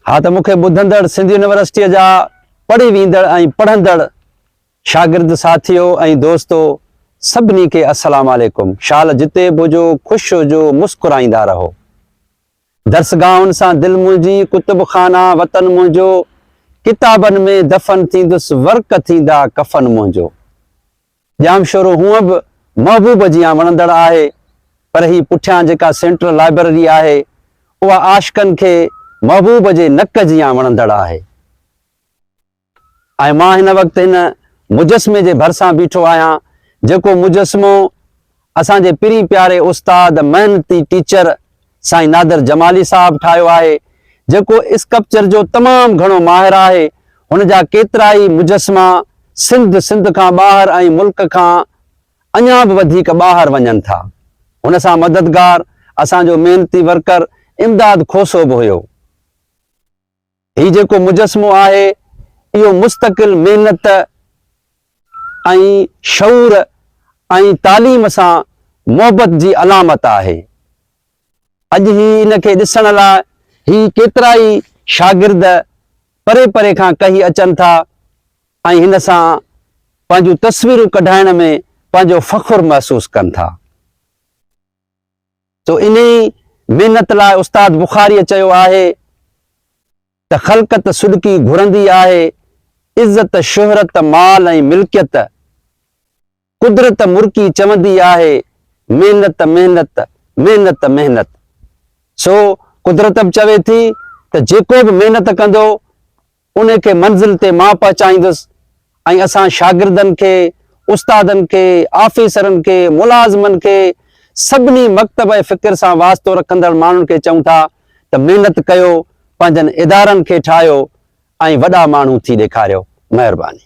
ها ته مون کي ٻڌندڙ سنڌ يونيورسٽيء جا پڙهي ويندڙ ۽ پڙهندڙ شاگرد ساٿيو ۽ دوستو سڀني کي السلام عليڪم شال جتي به هجو خوش هجو مسڪرائيندا رهو. درسگاهن سان دل منهنجي ڪتب خانا وطن منهنجو ڪتابن ۾ دفن ٿيندس ورق ٿيندا ڪفن منهنجو. ڄامشورو هونء به محبوب جيان وڻندڙ آهي پر هي پٺيان جيڪا سينٽرل لائبرري آهي اها عاشقن کي محبوب جي نڪ جيان وڻندڙ آهي. ۽ مان هن وقت هن مجسمي جي ڀرسان بيٺو آهيان، جيڪو مجسمو اسان جي پرين پياري استاد محنتي ٽيچر سائين نادر جمالي صاحب ٺاهيو آهي، جيڪو اسڪپچر جو تمام گهڻو ماهر آهي، هن جا ڪيترائي مجسما سنڌ، سنڌ کان ٻاهر ۽ ملڪ کان اڃا به وڌيڪ ٻاهر وڃن ٿا. هن سان مددگار اسان جو محنتي ورڪر امداد کوسو به هيو. هي جيڪو مجسمو آهي اهو مستقل محنت ۽ شعور ۽ تعليم سان محبت جي علامت آهي. اڄ هي ان کي ڏسڻ لاء هي ڪيترائي شاگرد پري پري کان ڪهي اچن ٿا ۽ هن سان پنهنجون تصويرون ڪڍائڻ ۾ پنهنجو فخر محسوس ڪن ٿا. سو انهي محنت لاء استاد بخاريء چيو آهي ته خلقت سڏڪي گهرندي آهي، عزت، شهرت، مال ۽ ملڪيت. قدرت مرڪي چوندي آهي، محنت، محنت، محنت، محنت. سو قدرت به چوي ٿي ته جيڪو به محنت ڪندو، ان کي منزل تي مان پهچائيندس ۽ اسان شاگردن کي، استادن کي، آفيسرن کي، ملازمن کي، سڀني مڪتبه فڪر سان واسطو رکندڙ ماڻهن کي چئون ٿا ته محنت ڪيو، پنهنجن ادارن کي ٺاهيو ۽ وڏا ماڻهو ٿي ڏيکاريو. مهرباني.